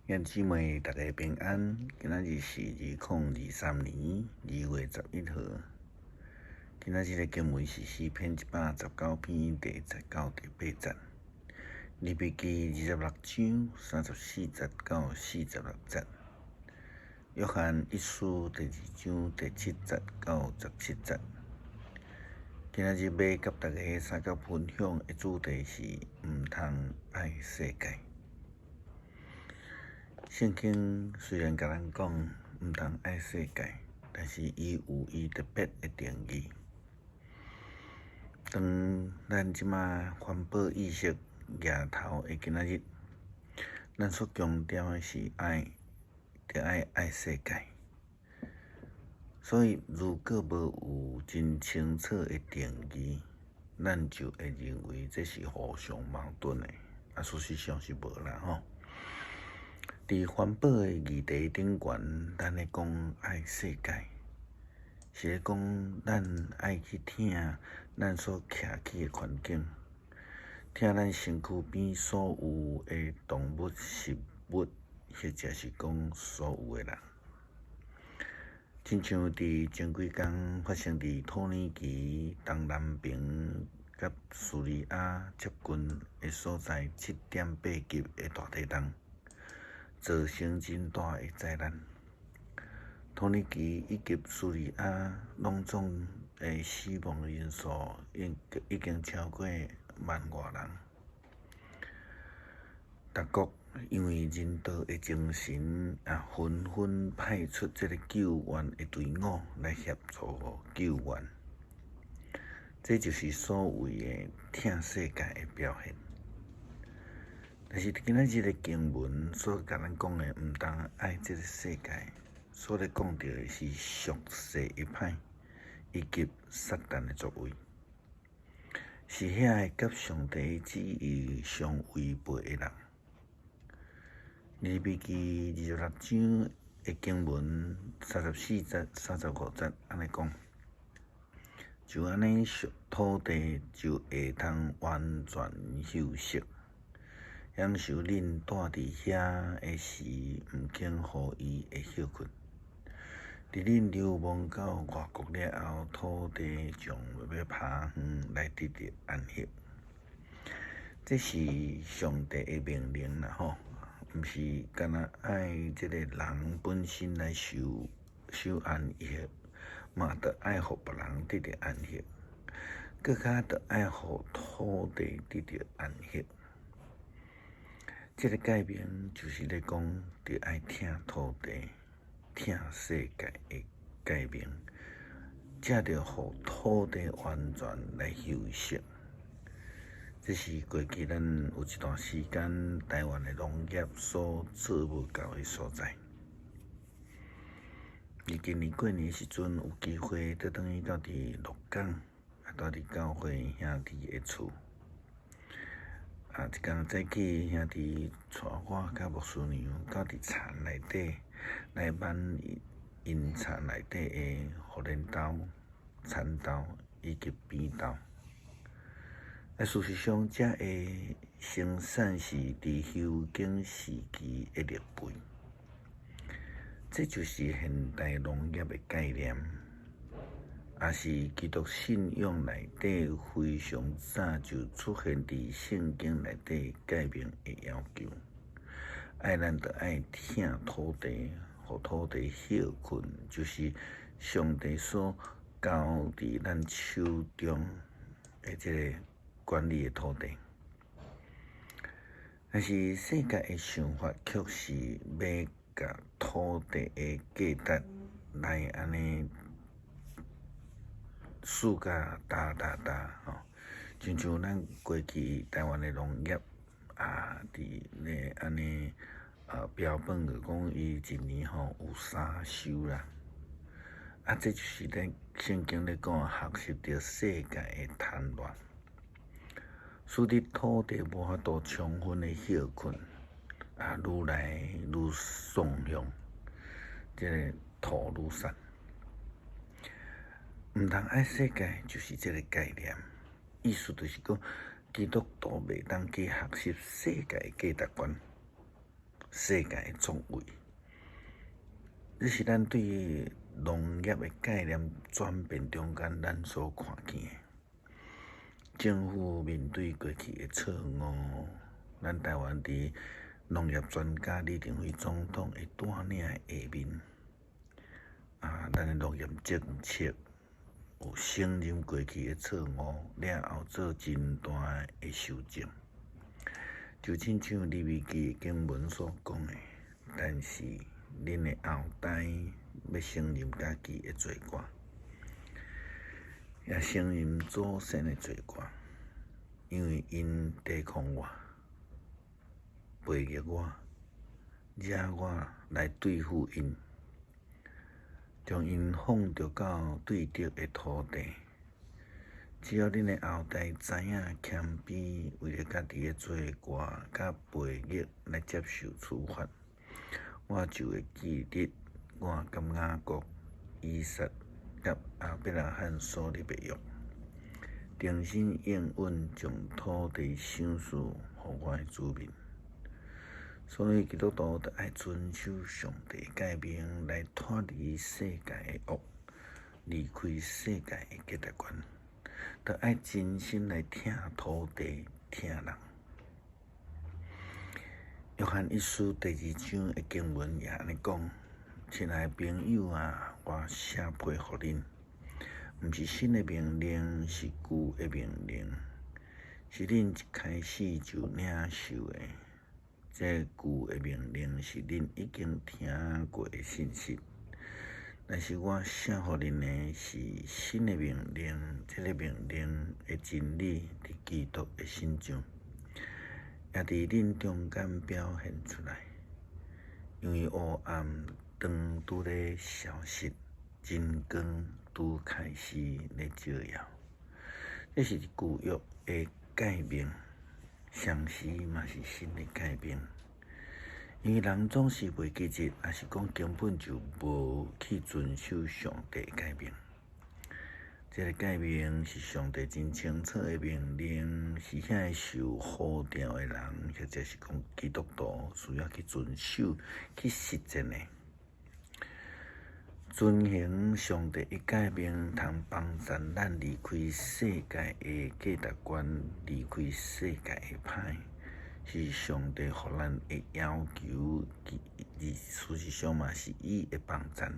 兄姊妹，大家平安。今仔日是2023年2月11號。今仔日的經文是詩篇119篇第10到第8節，利未記26章34節到46節，約翰一書第二章第7節到17節。今仔日欲佮大家相佮分享的主題是毋通愛世界。聖經雖然共咱講毋通愛世界，但是伊有伊特別的定義。當咱這馬環保意識抬頭的今仔日，咱所強調的是愛，著愛愛世界。所以，如果無有真清楚的定義，咱就會認為這是互相矛盾的。啊，事實上是無啦吼。佇環保的議題頂懸，咱咧講愛世界，是咧講咱愛去疼咱所徛起的環境，疼咱身軀邊所有的動物、植物，或者是講所有的人。親像佇前幾工發生佇土耳其東南邊佮敘利亞接近的所在，7.8級的大地震，造成真大的災難。土耳其以及敘利亞攏總的死亡人數已經超過萬外人。各國因為人道的精神，也紛紛派出這個救援的隊伍來協助救援。這就是所謂的疼世界的表現。但是今仔日的經文所共咱講的，毋通愛這個世界，所咧講著的是屬世一派以及撒旦的作為，是遐个佮上帝旨意相違背的人。利未記26章的經文34節、35節按呢講，就按呢土地就會通完全休息。享受恁住佇遐的時，毋肯予伊會歇睏。佇恁流亡到外國了後，土地將欲拍園來得著安息。這是上帝的命令啦吼，毋是干焦愛這個人本身來受受安逸，嘛著愛予別人得著安息，閣較著愛予土地得著安息。這個誡命就是咧講，著愛疼土地、疼世界的誡命，才著予土地完全來休息。這是過去咱有一段時間台灣的農業所做無夠的所在。佇今年過年時陣，有機會倒轉去到佇鹿港，啊，蹛佇教會兄弟的厝。啊！一工早起，兄弟帶我佮牧師娘到佇田內底來挽𪜶田內底的荷蘭豆、蠶豆以及扁豆。啊，事實上，遮的生產是佇休耕時期的六倍。這就是現代農業的概念。也是基督信仰內底非常早就出現佇聖經內底誡命的要求，愛咱著愛疼土地，予土地歇睏，就是上帝所交佇咱手中的這個管理的土地。但是世界的想法卻是欲共土地的價值來按呢數甲焦焦焦吼，親像咱過去台灣的農業啊，佇咧按呢標榜著講伊一年吼有三收啦，啊，這就是咱聖經咧講學習著世界的貪戀，使得土地無法度充分的歇睏，啊，愈來愈喪向這个土愈散。毋通愛世界，就是這個概念，意思就是講，基督徒袂當去學習世界的價值觀。世界的作為。這是咱對農業的概念轉變中間，咱所看見的。政府面對過去的錯誤，咱台灣佇農業專家李登輝總統的帶領下面，啊，咱的農業政策有承認過去的錯誤了後，做真大的修正。就親像利未記經文所講的，但是恁的後代欲承認家己的罪過，也承認祖先的罪過，因為𪜶抵抗我、背逆我，惹我來對付𪜶，將𪜶放逐到對敵的土地。只要恁的後代知影謙卑，為著家己的罪過佮背逆來接受處罰，我就會記得我佮雅各、以撒佮亞伯拉罕所立的約，重新應允將土地賞賜予我的子民。所以基督徒著愛遵守上帝誡命，來脫離世界的惡，離開世界的價值觀，著愛真心來疼土地、疼人。約翰一書第二章的經文也按呢講：親愛的朋友啊，我寫批予恁，毋是新的命令，是舊的命令，是恁一開始就領受的。這舊的命令是恁已經聽過的信息，但是我寫予恁的是新的命令，這个命令的真理佇基督的身上，也佇恁中間表現出來。因為黑暗當拄咧消失，真光拄開始咧照耀。這是舊約的誡命，同時嘛是新的誡命。因為人總是袂記得，抑是講根本就無去遵守上帝的誡命。這个誡命是上帝真清楚的命令，是遐个受呼召的人，或者是講基督徒需要去遵守、去實踐的。遵行上帝的誡命，通幫助咱離開世界的價值觀，離開世界的歹，是上帝予咱的要求，而事實上嘛是伊的幫贊。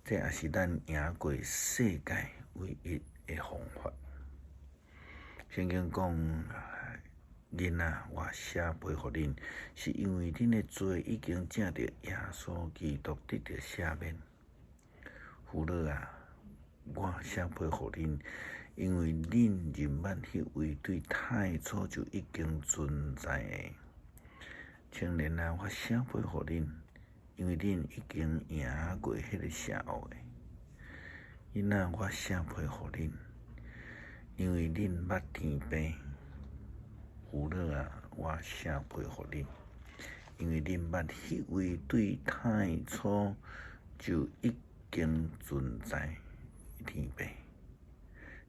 這也是咱贏過世界唯一的方法。聖經講，囡仔，我寫批予恁，是因為恁的罪已經藉著耶穌基督得著赦免。父老啊，我寫批予恁，因為恁認捌彼位對太初就已經存在的。青年啊，我寫批予恁，因為恁已經贏過彼个邪惡的。囡仔，我寫批予恁，因為恁捌天父。父老啊，我寫批予恁，因為恁捌彼位對太初就已經存在的天父。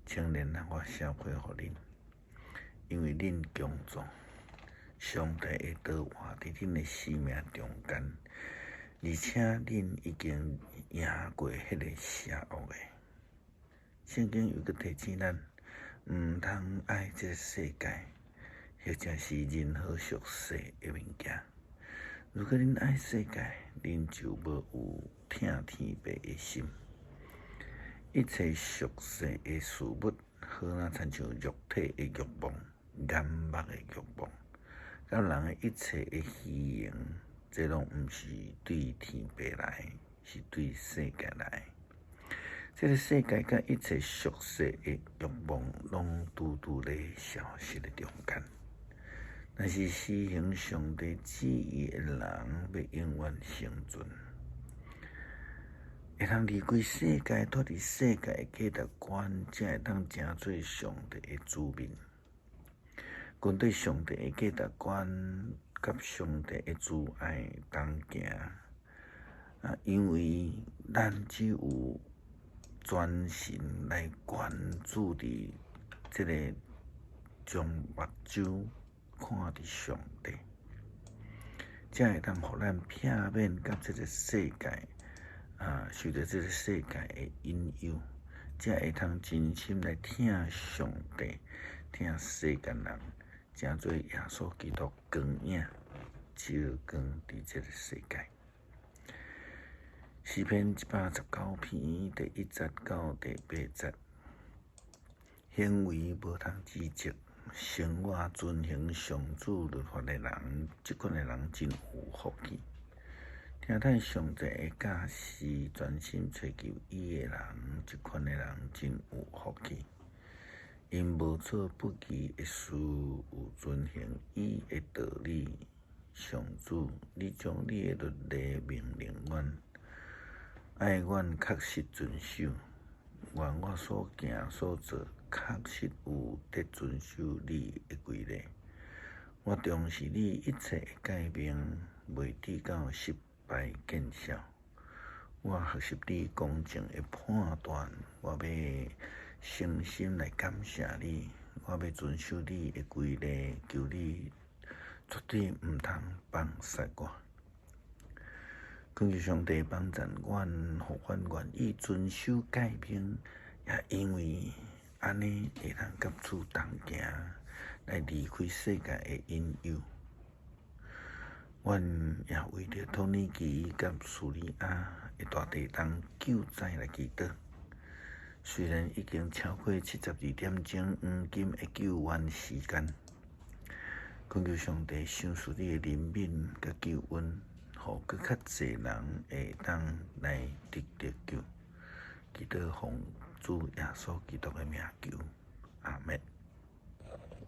青年啊，我寫批予恁，因為恁強壯，上帝的道活佇恁的生命中間，而且恁已經贏過彼个邪惡的。聖經又閣提醒咱，毋通愛這个世界，或者是任何屬世的物件。如果恁愛世界，恁就無有疼天父的心。一切屬世的事物，好若親像肉體的欲望、眼目的欲望，佮人的一切的虛榮，這攏毋是對天父來，是對世界來。這个世界佮一切屬世的欲望，攏拄拄咧消失的中間。但是施行上帝旨意的人，欲永遠生存。會通離開世界，脫離世界的價值觀，才會當成做上帝的子民。跟綴上帝的價值觀，佮上帝的慈愛同行。啊，因為咱只有全神來關注佇這个將目睭看佇上帝，才會當予咱避免佮這个世界啊，受著這个世界的引誘，才會通真心來疼上帝、疼世間人，成做耶穌基督光影，照光佇這个世界。詩篇119篇第1節到第8節，行為無通指責，生活遵行上主律法的人，這款的人真有福氣。聽迵上帝的教示，專心揣求伊的人，這款的人真有福氣。𪜶無做不義的事，有遵行伊的道理。上主，你將你的律例命令阮，愛阮確實遵守。願我所行所做，確實有佇遵守你的規例。我重視你一切的誡命，袂致到失敗見笑。我學習你公正的判斷，我欲誠心來感謝你。我欲遵守你的規例，求你絕對毋通放殺我。懇求上帝幫贊阮，予阮願意遵守誡命，也因為按呢會通佮主同行，來離開世界的引誘。阮也為著土耳其佮敘利亞的大地震救災來祈禱。雖然已經超過72點鐘黃金的救援時間，懇求上帝賞賜你的憐憫佮救恩，予閣較濟人會當來得著救。祈禱奉主耶穌基督的名求，阿們。